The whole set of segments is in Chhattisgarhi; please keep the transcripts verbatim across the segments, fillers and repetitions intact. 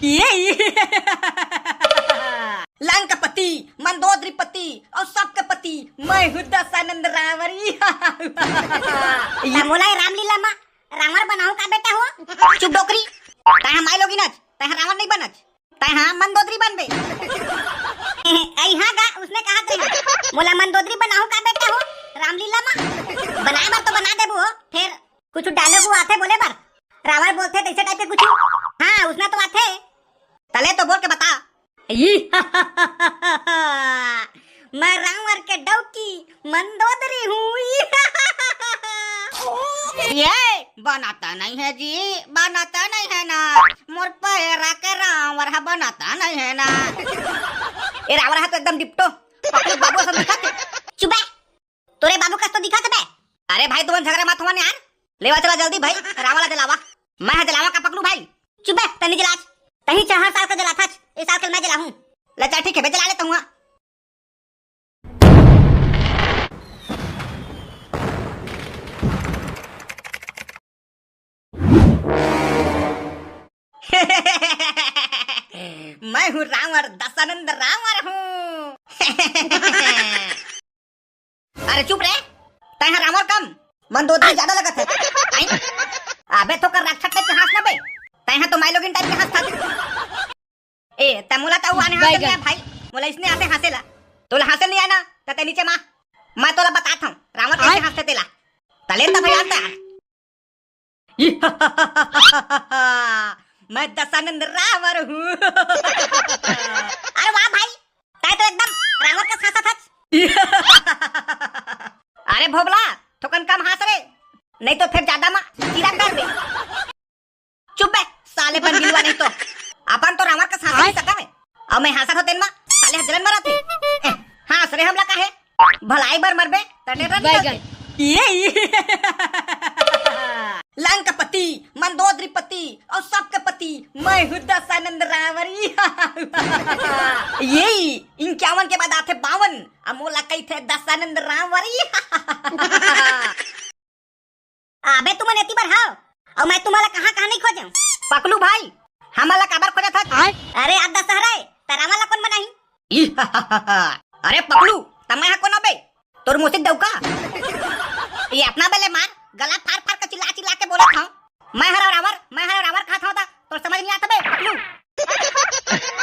ये लंकापति, मंदोदरीपति अउ सबके पति मैं हूँ दशानंद रावण। ला मोला ए रामलीला मा रावण बनाहू का बेटा हो? चुप डोकरी, तैं हा माई लोगिन अच, तैं हा रावण नहीं बनच, तैं हा मंदोदरी बनबे। अइहा गा, उसने कहा थे, मोला मंदोदरी बनाहू का बेटा हो? रामलीला मा बनाए बर तो बना देबू हो, फेर कुछ dialogue वो आथे बोले बर, रावण बोलथे तैसे type के कुछ। हाँ, उसने तो आथे। तले तो बोल के बता। मैं रावण के डौकी मंदोदरी हूँ। ये बनाता नहीं है जी, बनाता नहीं है ना, मोर पैरा के रावण हा बनाता नहीं है ना। ए रावण हा तो एकदम डिप्टो, पकलू बाबू असन दिखत हे। चुप बे, तोरे बाबू कस तो दिखत हे बे। अरे भाई, तुमन झगड़ा मत होवन यार, लेवा चला जल्दी भाई, रावण ला जलावा। मैं हा जलावा का पकलू भाई? चुप बे, तनी जलाच, तही चार साल का जलाथच, ए साल के मैं जलाहूँ। ले चल ठीक है बे, जला लेता हूँ। मैं हूँ रावण, दशानंद रावण हूँ। अरे चुप रे, तैं हा रावण कम, मंदोदरी ज्यादा लगत हे। आई? अबे थोकर राक्षस type के हाँस ना बे, तैं हा तो माई लोगिन type के हाँस था। ए, त मोला त आने हाँसे नहीं आय भाई, मोला इसने आते हाँसे ला। तोला हाँसे नहीं आय ना, त ते नीचे मा, मैं तोला बतात हूँ, रावण कैसे हाँसते तेला। तले त भाई आता है। मैं दशानंद रावण हूँ। अरे वाह भाई, तैं तो एकदम रावण कस हाँसत हच। अरे भोबला, थोकन कम हाँस रे, नहीं तो फिर ज्यादा मा चीरा कर दे। चुप बे, साले बन बिलवा नहीं तो। अपन तो रावण कस हाँस नहीं सकत हे। अउ मैं हाँसत हों तेन मा, साले हा जलन मरत हे। ए, हाँस रे हमला काहे? भलाई बर मरबे, त डरन नहीं होते। ये, ये। लंकापति, मंदोदरीपति अउ सबके पति, मैं हूँ दशानंद रावण। ये, इक्यावन के बाद आथे बावन, अउ मोला कहिथे दशानंद रावण। अबे तुमन एती बर हव, अउ मैं तुम्हां ला कहाँ-कहाँ नहीं खोजेंव। पकलू भाई, हमन ला काबर खोजत हच? अरे आज दशहरा हे, त रावण ला कोन बनाही? अरे पकलू, त मैं हा कोन अबे? तोर मुसिक दऊ का? ये अपना बेले मार, गला फार फार के चिल्ला चिल्ला के बोलत हव। मैं हरव रावण, मैं हरव रावण कहत हव त तोर समझ नहीं आत बे, पकलू।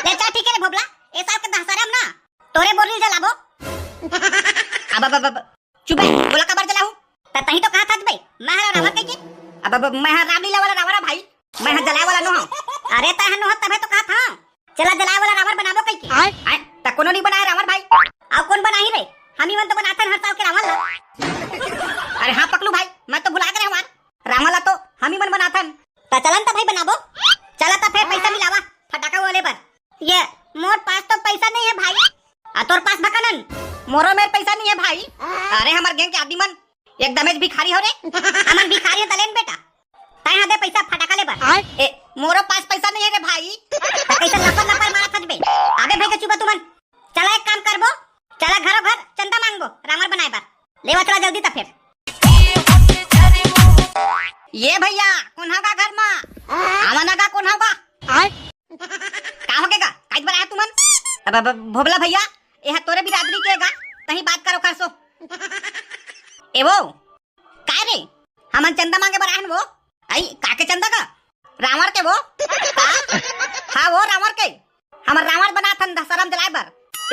ले चल ठीक हे रे भोबला, ए साल के दशहरा म ना, तोरे बोरी जलाबो। अब, अब, अब, अब, चुप बे, बोला काबर जलाहूं? त तहीं तो कहत हस बे, मैं हरव रावण कहिके। अब, अब, मैं हा रामलीला वाला रावण हंव भाई, मैं हा जलाए वाला नोहंव। अरे तैं हा नोहस तभे तो कहत हंव, चला जलाए वाला रावण बनाबो कहिके। आय? आय, त कोनो नहीं बनाए रावण भाई। अउ कोन बनाही रे? हमी मन तो बनाथन हर साल के रावण ला। अरे हाँ पकलू भाई, मैं तो भुला गे रहेंव यार, रावण ला तो हमी मन बनाथन। त चलन त भाई बनाबो। चला त फेर पैसा मिलावा, फटाका वो ले बर। ये, मोर पास तो पैसा नहीं हे भाई। आ तोर पास भकनन, मोरो मेर पैसा नहीं हे भाई। अरे हमर gang के आदमी मन एकदमेच भिखारी हो रे। हमन भिखारी हो त लेन बेटा। तैं हा दे पैसा फटाका ले बर। आय? ए, मोरो पास पैसा नहीं हे रे भाई। त कैसे लपर लपर मारत हच बे? अबे भाई के चुप बे तुमन। चला एक काम करबो, चला घरो घर चंदा मांगबो रावण बनाए बर। लेवा चला जल्दी त फेर। ये भैया, कोन हव गा घर मा? आवा ना गा, कोन हव गा? आय? का होगे गा? काइच बर आए हव तुमन? अब, अब, भोबला भैया, ये हा तोरे बिरादरी के गा, तहीं बात कर ओखर सो। ए वो, काय रे? हमन चंदा मांगे बर आए हन वो। आई, काके चंदा का? रावण के वो? का? हाँ वो रावण के। हमर रावण बनाथन दशहरा म जलाए बर।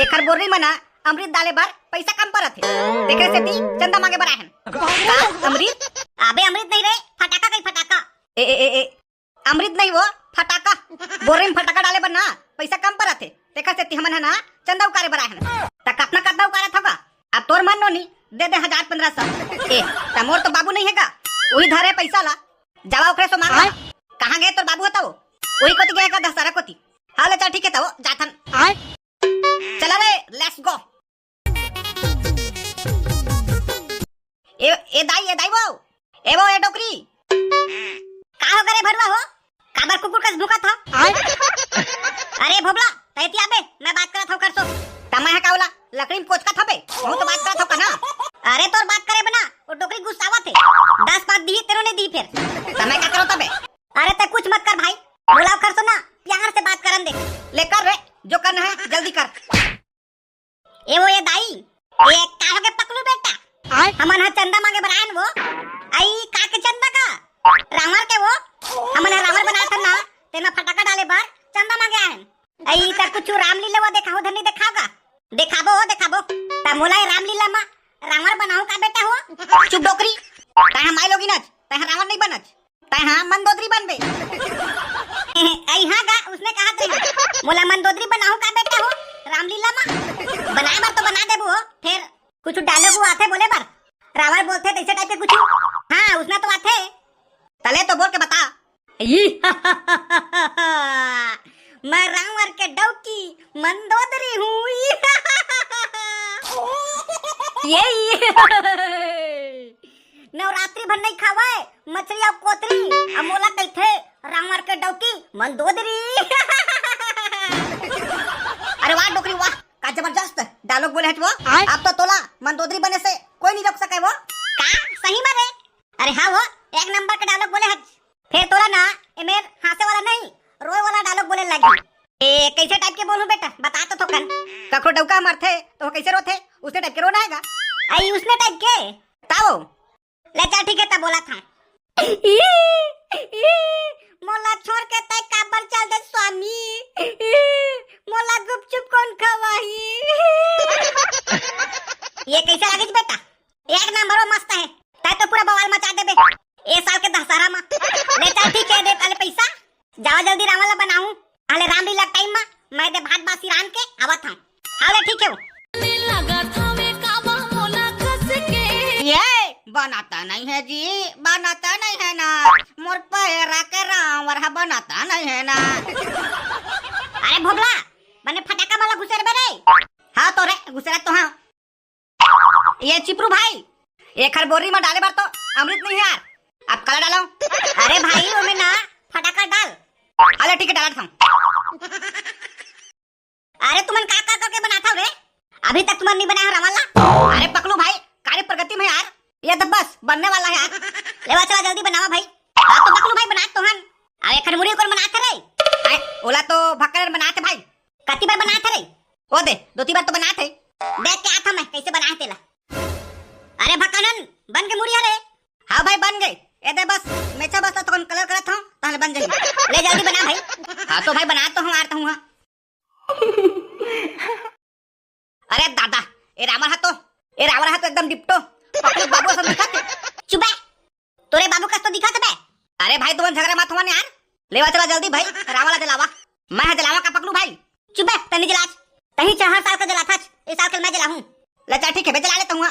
एखर बोरी म ना अमृत डाले बर पैसा कम परत हे। तेखरे सेती चंदा मांगे बर आए हन। का? अमृत? अबे अमृत नहीं रे, फटाका कही फटाका। ए, ए, ए, ए, अमृत नहीं वो, फटाका। बोरी म फटाका डाले बर ना पैसा कम परत हे। तेखर सेती हमन ह ना चंदा उकारे बर आए हन। त कतना कतना उकारा थव का? अब तोर मन नोनी, दे दे हजार पन्द्रह सौ। ए, त मोर तो बाबू नहीं हे का? उही धरे पैसा ला। जावा ओखरे सो मांग। आय? कहाँ गे तोर बाबू हतव? उही कोती गे हे का दशहरा कोती। हाँ ले चल ठीक हे तव, जाथन। आय? चला रे, let's go। ए, ए दाई, ए दाई वो। ए वो, ए डोकरी। का होगे रे भरुआ हो? काबर कुकुर कस भूंकत हव? आय? अरे भोबला, तैं एती आबे, मैं बात करत हंव ओखर सो। त मैं हा का ओला लकड़ी म कोचकत हंव बे? महूं तो बात करत हंव का ना? अरे तोर बात करे बर ना, वो डोकरी गुस्सावत हे। दस बात दिही, तेनो नहीं दिही फेर। त मैं का करंव तभे? अरे तैं कुछ मत कर भाई, बोला ओखर सो ना, प्यार से बात तेमा फटाका डाले बर चंदा मांगे आए हन। अई त कुछ रामलीला वा देखाओ धनी, देखाओ गा? देखाबो, देखाबो। त मोला ए रामलीला मा रावण बनाहूं का बेटा हो? चुप डोकरी। तैं हा माई लोगिन अच, तैं हा रावण नहीं बनच। तैं हा मंदोदरी बनबे। अई हां गा, उसने कहा तैं हा। मोला मंदोदरी बनाहूं का बेटा हो? रामलीला मा? बनाए बर तो बना देबो हो, फेर कुछ डायलॉग वो आथे बोले बर? रावण बोलथे तैसे टाइप के कुछ? हां, उसने तो आथे। तले तो बोल के बता। ई, मैं रावण के डौकी मंदोदरी हूं। ई, ये, ये। नवरात्रि भर नहीं खावे मछली अउ कोतरी, अब मोला कहिथे रावण के डौकी मंदोदरी। अरे वाह डोकरी वाह, का जबरदस्त डायलॉग बोले हच वो। आय। अब तो तोला मंदोदरी बने से कोई नहीं रोक सके वो। का सही में रे? अरे हां वो, एक नंबर के डायलॉग बोले हच। फेर तोला ना एमेर हांसे वाला नहीं, रोए वाला डायलॉग बोले लागी। ए, कैसे टाइप के बोलूं बेटा, बता तो थोकन। कखरो डौका मरथे तो वो कैसे रोथे, उसने टाइप के रोना हे गा। अई उसने टाइप के? ताओ। ले चल ठीक हे, त बोला था। ई, ई, मोला छोड़ के तैं काबर चल दे स्वामी? ई, मोला गुपचुप कौन खवाही? ये कैसे लागिस बेटा? एक नंबर वो मस्त हे। तैं तो पूरा बवाल मचा देबे ए साल के दशहरा मा। ले चल ठीक हे, दे तले पैसा। जावा जल्दी रावण ला बनाहूं। अले रामलीला टाइम मा मैं दे भात बासी रांध के आवत हूं। हां ले ठीक हे। लगत हवे काबा मोला कस के। ये बनाता नहीं है जी, बनाता नहीं है ना। मोर पैरा के रावण हा बनाता नहीं है ना। अरे भोबला, बने फटाका माला घुसेर बे रे। हां तो रे, घुसेरा तो हां। ये चिपरू भाई, एखर बोरी मा डाले बर तो अमृत नहीं है यार, अब काला डालो। अरे भाई, ओमे ना फटाका डाल। अले ठीक हे, डालत हूं। अरे तुमन का का करके बनात हव रे? अभी तक तुमन नहीं बनाए हो रावण ला। अरे पकलू भाई, कार्य प्रगति में यार, ये तो बस बनने वाला है यार। लेवा चला जल्दी बनावा भाई। हां तो पकलू भाई बनात तो हन। अरे एखर मुरी कोन बनात हे रे? अरे ओला तो भक्कन बनात हे भाई। कति बार बनात हे रे? ओ दे, दो तीन बार तो बनात हे। देख के आत हंव मैं, कैसे बनाए तेला। अरे भक्कानंद, बन के मुड़ी हरे। हां भाई, बन गे। ए दे बस, मेछा बस ला तो कौन कलर करत हंव, ताहले बन जाही। ले जल्दी बना भाई। हां तो भाई, बनात तो हंव, आत हंव हां। अरे दादा, ए रावण हा तो, ए रावण हा तो एकदम डिप्टो पकलू बाबू असन दिखत हे। चुप बे, तोरे बाबू कस तो दिखत बे। अरे भाई, तुमन झगड़ा मत होवन यार। लेवा चला जल्दी भाई, रावण ला जलावा। मैं हा जलावा का पकलू भाई? चुप बे, तनी जलाच। तही चार साल का जलाथच, ए साल के मैं जलाहूं। ले चल ठीक हे बे, जला लेता हूं।